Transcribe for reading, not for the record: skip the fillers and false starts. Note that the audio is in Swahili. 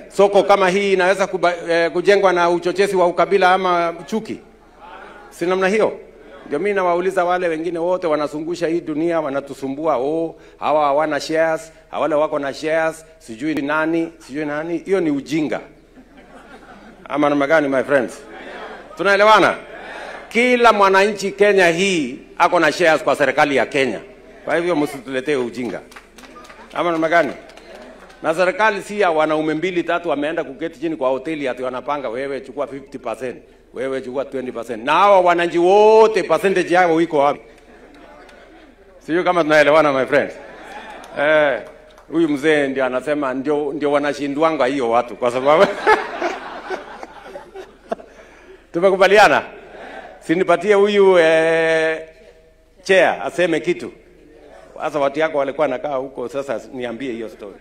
Soko kama hii inaweza kujengwa na uchochezi wa ukabila ama chuki? Si namna hiyo? Ndio mimi nawauliza wale wengine wote wanazungusha hii dunia, wanatusumbua, oh, hawa hawana shares, wale wako na shares, sijui nani, sijui nani. Hiyo ni ujinga. Ama namna gani, my friends? Tunaelewana? Kila mwananchi Kenya hii ako na shares kwa serikali ya Kenya. Kwa hivyo msituletee ujinga. Ama namna gani? Na serikali si ya wanaume 2 3 wameenda kuketi chini kwa hoteli ati wanapanga, wewe chukua 50%, wewe chukua 20%. Na hawa wananchi wote percentage yao iko wapi? Sio kama tunaelewana, my friends. Huyu mzee ndio anasema ndio wanashindwanga hiyo watu kwa sababu tumekubaliana. Sinipatie huyu chair aseme kitu. Sasa watu yako walikuwa nakaa huko, sasa niambie hiyo story.